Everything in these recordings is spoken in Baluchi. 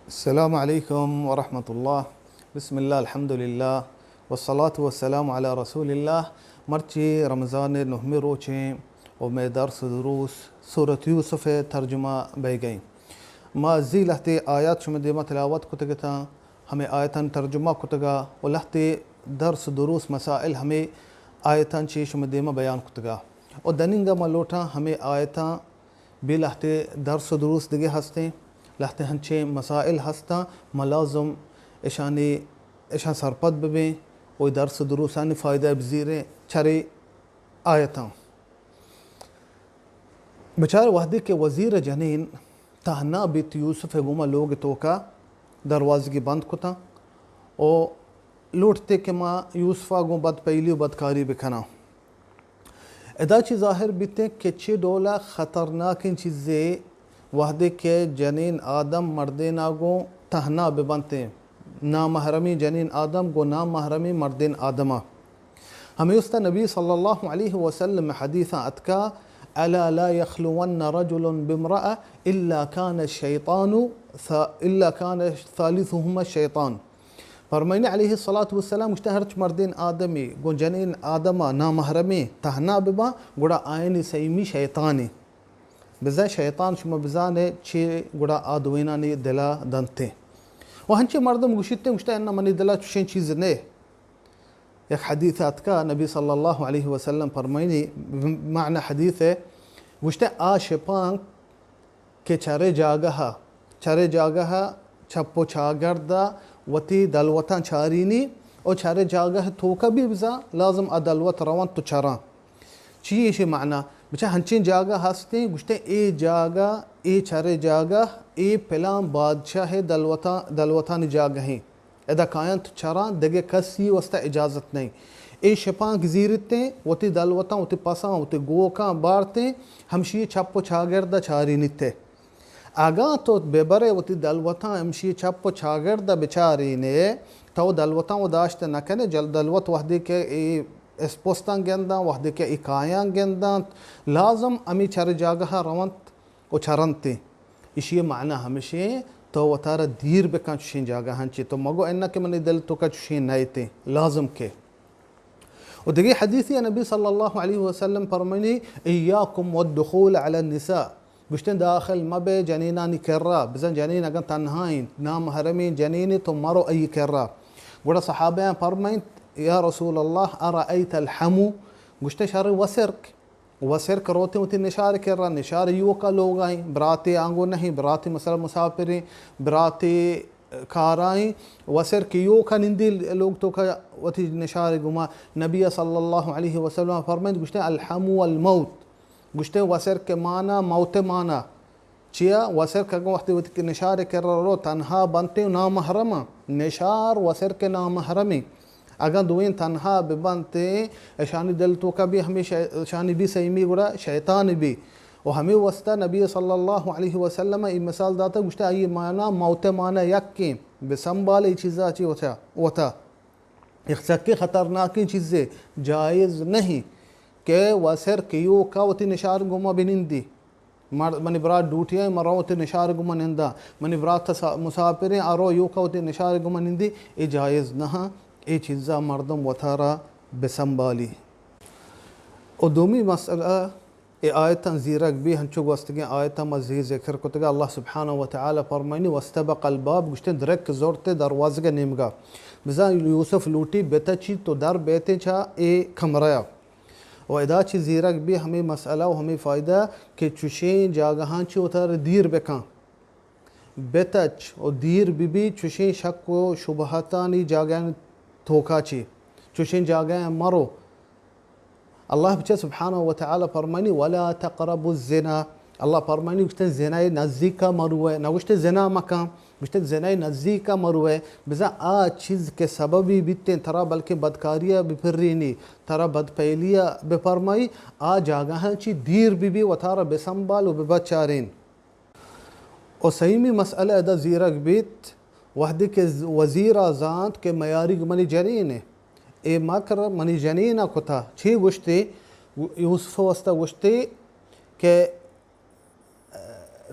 السلام علیکم ورحمۃ اللہ۔ بسم اللہ، الحمدللہ، والصلاة والسلام علی رسول اللہ۔ مرچی رمضان ءِ نہمی روچیں و مئے درس و دروس سورت یوسف ءِ ترجمہ بیگئیں۔ ما زی لہتے آیات شمئے دیما تلاوت کتگ اتاں، ہمے آیتانی ترجمہ کتگا و لہتے درس و دروس مسائل ہمے آیتاں چی شمئے دیما بیان کتگا۔ و دنینگا ما لوٹاں ہمے آیتاں بی لہتے درس و دروس دگہ ہستیں، لہتے ہنچیں مسائل ہستاں، ما لازم اشانی، اشاں سرپد ببیں و درس و دروسانی فائدہ بزیریں۔ چرے آیتاں بچار، وہدے کہ وزیر جنین تہنا بیت یوسف ءِ گوما لوگ توکا، دروازگی بند کتاں و لوٹتے کہ ما یوسفا گوں بدپیلی و بدکاری بکناں۔ ادا چی ظاہر بیتیں کہ چی ڈولا خطرناکیں چیزے وہدے کہ جنین آدم مردینا گوں تہنا ببنتیں، نامحرمیں جنین آدم گوں نامحرمیں مردین آدما۔ ہمے واسطہ نبی صلی اللہ علیہ وسلم حدیثاں اتکا، الا لا یخلون رجل بامرأة الا کان الشیطان ث-، الا کان ثالثهما الشیطان۔ فرمائنی علیہ الصلاة والسلام گوشتے، ہرچ مردین آدمی گوں جنین آدما نامحرمیں تہنا بباں، گڑا آیانی سیمی شیطانے۔ بزاں شیطان شما بزانے چی گڑا آ دوئینانی دلا دنتے۔ و ہنچیں مردم گوشیتے، گوشتے، انا منی دلا چوشیں چیز نے۔ یک حدیث اتکا، نبی صلی اللہ علیہ وسلم فرمائنی، معنی حدیث ہے، گوشتے، آ شپانک کہ چرے جاگہ، چرے جاگہ چپ و چاگرد وتی دلوتاں چارینی و چرے جاگہ توکا بھی بزاں لازم آ دلوت رونت و چراں۔ چی ایشی معنی؟ بچہ ہنچیں جاگہ ہستیں، گوشتے اے جاگہ، اے چرے جاگہ، اے پلان بادشاہ دلوتاں، دلوتانی جاگہ ہیں۔ ادا کاینت چراں، دگہ کسی واسطہ اجازت نہیں۔ اے شپانک زیرتیں، وتی دلوتاں، وتی پساں، وتی گوکاں بارتیں، ہمشی چپ و چاگرد چارینیتے۔ اگاں تو ببرے وتی دلوتاں ہمشی چپ و چاگرد بچارینے، تو دلوتاں و داشت نہ کنے، جل دلوت وہدے کہ اے اسپستاں گنداں، وہدے کہ اے کایاں گنداں، لازم ہمی چر جاگہ رونت و چرنت۔ ایشی معنی ہمشیں تو وتارا دیر بکن چشیں جاگہاں چی، تو مگو انہ کہ منی دل توکا چشیں نئیتیں، لازم کہ۔ و دگہ حدیثی نبی صلی اللہ علیہ وسلم فرمانی، ایاکم والدخول علی النساء، گوشتن داخل مبے جنینانی کرا، بزن جنین اگن تنہا انت، نامحرمیں جنینے تو مرو ای کرا۔ گڑا صحابیاں فرمائنت، یا رسول اللہ، ارأیت الحمو؟ گوشتن شر وسرک۔ وسرک روتیں وتی نشار کرا، نشار یوکا لوگائیں، براتے آنگو نہیں، براتے مثلا مسافریں، براتے کارائیں، وسرک یوکا نندی لوگ توکا وتی نشار گما۔ نبی صلی اللہ علیہ وسلم فرمائنت، گوشتن الحمو الموت۔ گوشتن وسرک مانا موت مانا۔ چیا؟ وسرک اگن وقتی وتی کہ نشار کرا رو تنہا بنتیں و نامحرم، نشار وسرک نامحرمیں۔ اگن دوئیں تنہا ببنتیں، اشانی دل توکا بھی ہمیں شی-، اشانی بھی سیمی گڑا شیطان بھی۔ و ہمیں واسطہ نبی صلی اللہ علیہ وسلم ای مثال داتا، گوشتا ای مانا موت مانا یکیں، بسنبال ای چیزا چی وتا، وتا۔ یک سکیں خطرناکیں چیزے، جائز نہیں کہ وسرک یوکا وتی نشار گما بنندی۔ مر-، منی برات ڈوٹی ء، من رو وتی نشار گما ننداں۔ منی برات سا-، مسافریں، آ رو یوکا وتی نشار گما نندی۔ اے جائز نہ، اے چیزا مردم وتارا بسنبالی۔ و دومی مسئلہ، اے آیتاں زیرگ بی، ہنچو گوستگیں آیتاں ما زی ذکر کتگا، اللہ سبحانہ و تعالی فرمائنی، واستبق الباب، گوشتیں درک زرت دروازگ نیمگا۔ بزاں یوسف لوٹی بتچی تو در بیتیں چا اے کمرہ۔ و ادا چی زیرگ بی ہمیں مسئلہ و ہمیں فائدہ کہ چشیں جاگہاں چی وتارا دیر بکن، بتچ و دیر ببی، چشیں شک و شبہتانی جاگہانی توکا چی، چشیں جاگہاں مرو۔ اللہ بچہ سبحانہ و تعالی فرمانی، ولا تقربوا الزنا۔ اللہ فرمانی، گوشتن زنا نزدیکا مروے، نہ گوشتن زنا مکن۔ گوشتن زنا نزدیکا مروے، بزاں آ چیز کہ سببی بیتیں ترا بلکیں بدکاریا بپرینی، ترا بدپیلیا بپرمائی، آ جاگہاں چی دیر بی بی وتارا بسنبال و ببچارین۔ و سیمی مسئلہ ادا زیرگ بیت، وہدے کہ وزیرا زانت کہ میاریگ منی جنینے، اے مکر منی جنینا کتا، چی گوشتی؟ یوسف واسطہ گوشتی کہ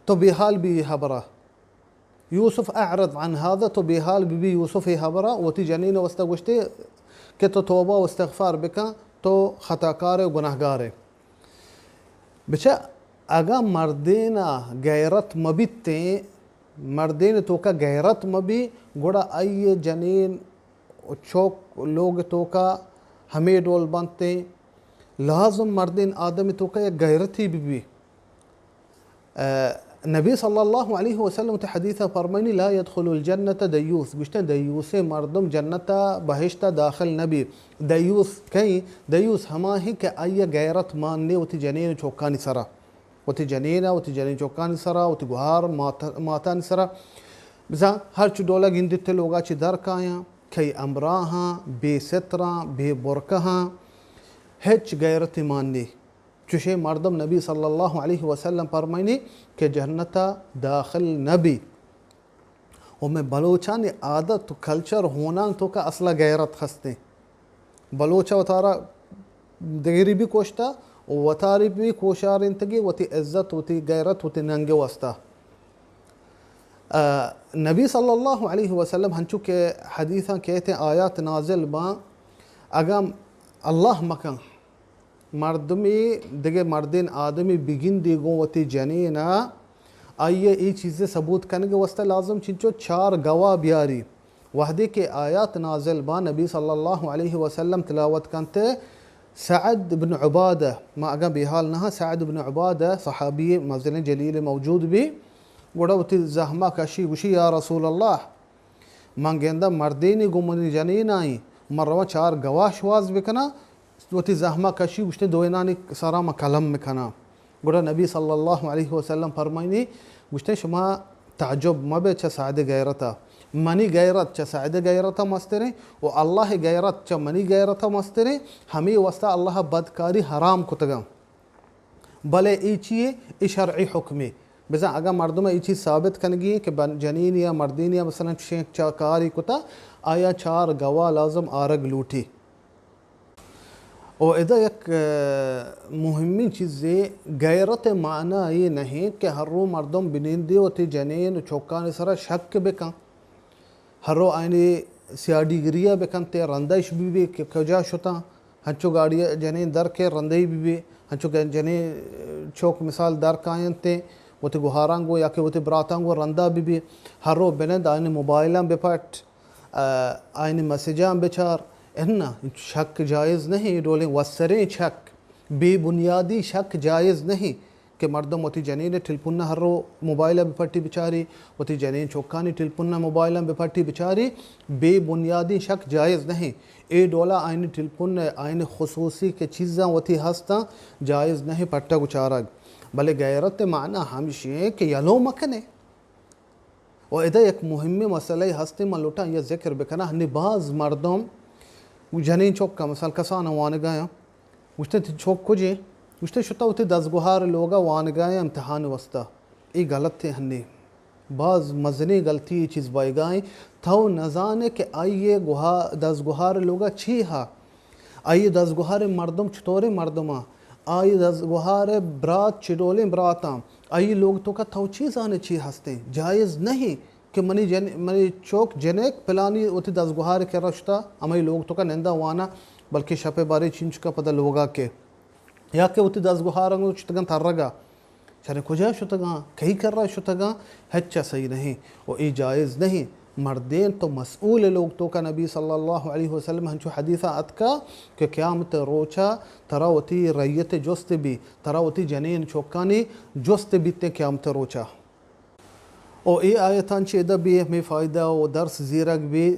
تو بیحال بی ہبرا۔ یوسف اعرض عن هذا، تو بے حال بہ بی یوسف ءِ ہبرا، وتی جنین ءِ واسطہ گوشتے کہ تو توبہ و استغفار بکن، تو خطاکار ئے و گناہگار ئے۔ بچا اگاں مردین ءَ غیرت مہ بیتیں، مردین ءِ توکا غیرت مہ بی، گڑا آئی ءِ جنین و چوک لوگ ءِ توکا ہمے ڈول بنتیں۔ لازم مردین آدم ءِ توکا یک غیرتے بہ بی۔ ءَ، نبی صلی اللہ علیہ وسلم وتی حدیث ءَ فرمائنی، لا يدخل الجنة دیوث، گوشتن دیوثیں مردم جنت ءَ، بہشت ءَ داخل نہ بی۔ دیوث کئیں؟ دیوث ہما ہیں کہ آئی ءَ غیرت مان نے وتی جنین و چوکانی سرا، وتی جنین ءَ، وتی جنین چوکانی سرا، وتی گہار مات-، ماتانی سرا۔ بزاں ہرچ ڈولا گندتے لوگا چی در کایاں، کئی ہمراہاں، بے ستراں، بے برکہاں، ہچ غیرت مان نے۔ چوشیں مردم نبی صلی اللہ علیہ وسلم فرمائنی کہ جنت ءَ داخل نہ بی۔ و مئے بلوچانی عادت و کلچر ہونان توکا اصلا غیرت ہستیں۔ بلوچ ءَ وتارا دگری بھی کشتا و وتاری بھی کوشارینتگی وتی عزت، وتی غیرت، وتی ننگ ءِ واسطہ۔ ءَ، نبی صلی اللہ علیہ وسلم ہنچو کہ حدیثاں کہتے آیات نازل باں، اگاں اللہ مکن، مردمے دگہ مردین آدمے بگندی گوں وتی جنین ءَ، آئی ءَ اے چیزے ثبوت کنگ ءِ واسطہ لازم چنچو چار گواہ بیاری۔ وہدے کہ آیات نازل باں، نبی صلی اللہ علیہ وسلم تلاوت کنت، سعد بن عبادہ، ما اگاں بے حال نہ آں، سعد بن عبادہ صحابی مزنیں جلیل موجود بی، گڑا وتی زہما کشی گوشی، یا رسول اللہ، من گنداں مردینے گوں منی جنین آئیں، من رواں چار گواہ شواز بکناں، وتی زہما کشی گوشتے دوئینانی سرا من قلم بکناں۔ گڑا نبی صلی اللہ علیہ وسلم فرمائنی، گوشتے شما تعجب مبے چہ سعد غیرتا، منی غیرت چہ سعد غیرتا مستریں و اللہ غیرت چہ منی غیرتا مستریں، ہمے واسطہ اللہ بدکاری حرام کتگاں۔ بلے اے چیے؟ اے شرعی حکمے۔ بزاں اگاں مردم اے چیز ثابت کنگی ایں کہ بن-، جنین یا مردین یا مثلاً چشیں چا-، کاری کتا، آیا چار گواہ لازم آرگ لوٹی۔ و ادا یک، ءَ، مہمیں چیزے، غیرت ءِ معنی اے نہیں کہ ہر رو مردم بنندی وتی جنین و چوکانی سرا شک بکن۔ ہر رو آئینی سیاڈی گریا بکنتے، رندہ اش بی بی کہ کجا شتاں، ہنچو گاڑی جنین در کے رندہ بی بی، ہنچو کہ جنین چوک مثال در کاینتے، وتی گوہاراں گو یا کہ وتی براتاں گو رندہ بی بی، ہر رو بنند آئینی موبائلاں بپٹ، آ، آئینی میسجاں بچار، اناں شک جائز نہیں، ڈولیں وسریں شک، بے بنیادی شک جائز نہیں۔ کہ مردم وتی جنین ءِ ٹلپن ءَ ہر رو موبائل ءَ بپٹی بچاری، وتی جنین چکانی ٹلپن ءَ موبائل ءَ بپٹی بچاری، بے بنیادیں شک جائز نہیں۔ اے ڈولا آئینی ٹلپن ءَ آئینی خصوصی کہ چیزاں وتی ہستاں جائز نہیں پٹگ و چارگ۔ بلے غیرت ءِ معنی ہمشی ایں کہ یلو مکنے۔ و ادا یک مہمیں مسئلہ ہستے من لوٹاں یا ذکر بکناں، ہنی باز مردم جنین چکا مثال کسان وانگایاں، گوشتے تئی چک کجے؟ گوشتے شتا وتی دزگوہار لوگا وانگایاں امتحان واسطہ۔ اے غلط ہے ہنی۔ باز مزنیں غلطی اے چیز بایگا ایں۔ تو نزانے کہ آئی گوہا-، دزگوہار لوگا چی ہا؟ آئی دزگوہار مردم چطوریں مردماں؟ آئی دزگوہار برات چی ڈولیں براتاں؟ آئی لوگ توکا تو چی زانے چی ہستیں؟ جائز نہیں کہ منی جن-، منی چوک جنک پلانی وتی دزگوہار کرا شتا، ہمائی لوگ توکا نندا وانا، بلکہ شپ بارے چنچکا پدا لوگا کے۔ یا کہ وتی دزگوہاراں گوں شتگاں ترگا، شریں کجا شتگاں، کئی کرا شتگاں، ہچ ءَ صحیح نہیں۔ و اے جائز نہیں۔ مردین تو مسئول لوگ توکا، نبی صلی اللہ علیہ وسلم ہنچو حدیثا اتکا کہ قیامت روچا ترا وتی رعیت جست بی، ترا وتی جنین چوکانی جست بیتے قیامت روچا۔ و اے آیتان چہ ادا بی ہمیں فائدہ و درس زیرگ بی۔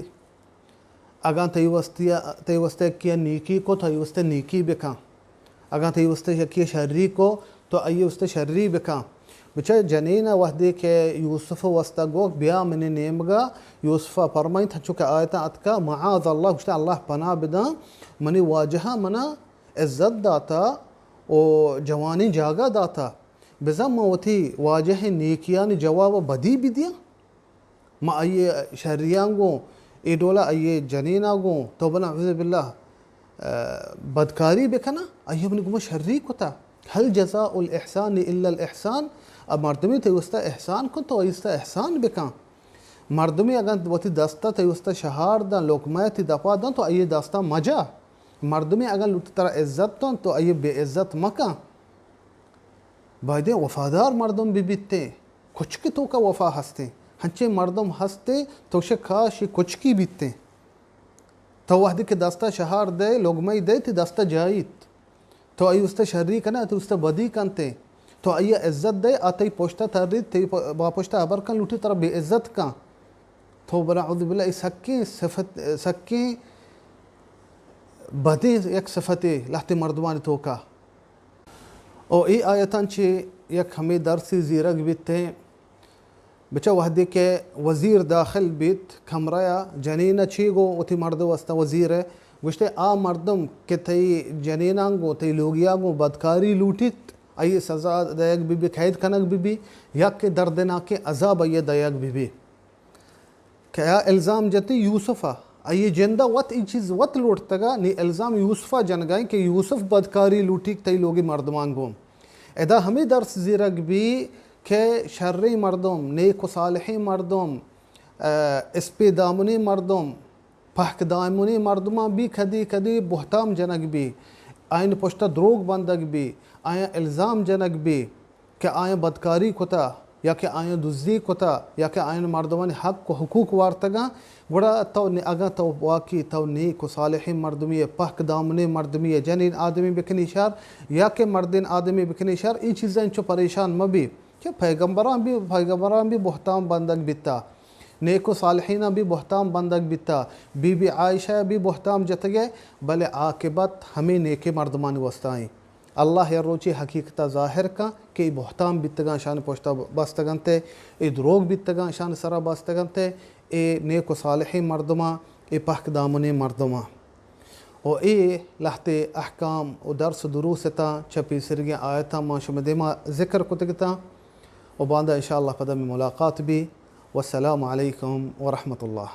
اگاں تئی واسطے، تئی واسطے یکے نیکی کو، تو آئی واسطے نیکی بکن۔ اگاں تئی واسطے یکے شری کو، تو آئی واسطے شری بکن۔ بچار جنین وہدے کہ یوسف واسطہ گوک بیا منی نیمگا، یوسف فرمائیں، تھچو کہ آیتاں اتکا، معاذ اللہ، گوشتا اللہ پناہ بداں، منی واجہ منا عزت داتا و جوانیں جاگہ داتا۔ بزاں من وتی واجہ نیکیانی جواب بدی بدیاں؟ ما آئی شریاں گوں، اے ڈولا آئی جنینا گوں، تو بنا عوذ باللہ، آ، بدکاری بکنا، آئی منی گوما شری کتا۔ هل جزاء الاحسان الا الاحسان؟ آ مردمی تئی واسطہ احسان کن، تو آئی واسطہ احسان بکن۔ مردمے اگاں وتی دست ءَ تئی واستا شہار داں، لقمہ ءَ تئی دپا داں، تو آئی ءِ دست ءَ مجا۔ مردمے اگاں لوٹی ترا عزت داں، تو آئی ءَ بے عزت مکن۔ بایدیں وفادار مردم بہ بیتیں۔ کچک ءِ توکا وفا ہستیں۔ ہنچیں مردم ہستیں، تو شہ کاش اے کچکی بیتیں۔ تو وہدے کہ دست ءَ شہار دئے، لقمہ ئی دئے، تئی دست ءَ جائیت۔ تو آئی واستا شری کنئے، تئی واستا بدی کنتے۔ تو آئی ءَ عزت دئے، آ تئی پشت ءَ تریت، تئی پ-، با پشت ءَ ہبر کن لوٹی، ترا بے عزت کن۔ تو بلا اعوذ باللہ، اے سکیں صفت، سکیں بدیں یک صفتے لہتے مردمانی توکا۔ او اے آیتاں چہ یک ہمے درسے زیرگ بیت ایں۔ بچا وہدے کہ وزیر داخل بیت کمرہ ءَ، جنین ءَ چے گو وتی مرد ءِ واستا وزیر ءَ گوشتے، آ مردم کہ تئی جنیناں گوں تئی لوگیاں گوں بدکاری لوٹیت، آئی ءَ سزا دئیگ بہ بی، قید کنگ بہ بی، یا کہ دردناکیں عذاب آئی ءَ دئیگ بہ بی۔ کہ آ الزام جتی یوسف ءَ، آئی ءِ جند ءَ وت اے چیز وت لوٹتگ ءَ، نی الزام یوسف ءَ جنگ ءَ ایں کہ یوسف بدکاری لوٹیت تئی لوگی مردماں گوں۔ ادا ہمے درس زیرگ بی کہ شریں مردم، نیک و صالحیں مردم، ءَ، اسپی دامنیں مردم، پہک دامنیں مردماں بی کدی کدی بہتام جنگ بی، آئین پشت ءَ دروگ بندگ بی، آیاں الزام جنگ بی۔ کہ آیاں بدکاری کتا یا کہ آیاں دزی کتا یا کہ آیاں مردمانی حق و حقوق وارتگاں، گڑا تو نے-، اگاں تو واقعی تو نیک و صالحیں مردمی ئے، پاک دامنیں مردمی ئے، جنین آدمی بکنی شر یا کہ مردین آدمی بکنی شر، اے چیزاں انچو پریشان مبی کہ پیغمبراں بھی، پیغمبراں بھی بہتام بندگ بیتا، نیک و صالحیناں بھی بہتام بندگ بیتا، بی بی عائشہ بھی بہتام جتگے، بلے عاقبت ہمیں نیکیں مردمانی واسطہ ایں۔ اللہ یک روچے حقیقت ءَ ظاہر کن کہ اے بہتام بیتگاں شان پشت ءَ بستگ انت، اے دروگ بیتگاں شان سرا بستگ انت، اے نیک و صالحیں مردماں، اے پہک دامنیں مردماں۔ و اے لہتے احکام و درس و دروس اتاں چہ پیسرگیں آیتاں ما شمئے دیما ذکر کتگ اتاں و باندا انشاءاللہ پدا مئے ملاقات بی۔ والسلام علیکم ورحمۃ اللہ۔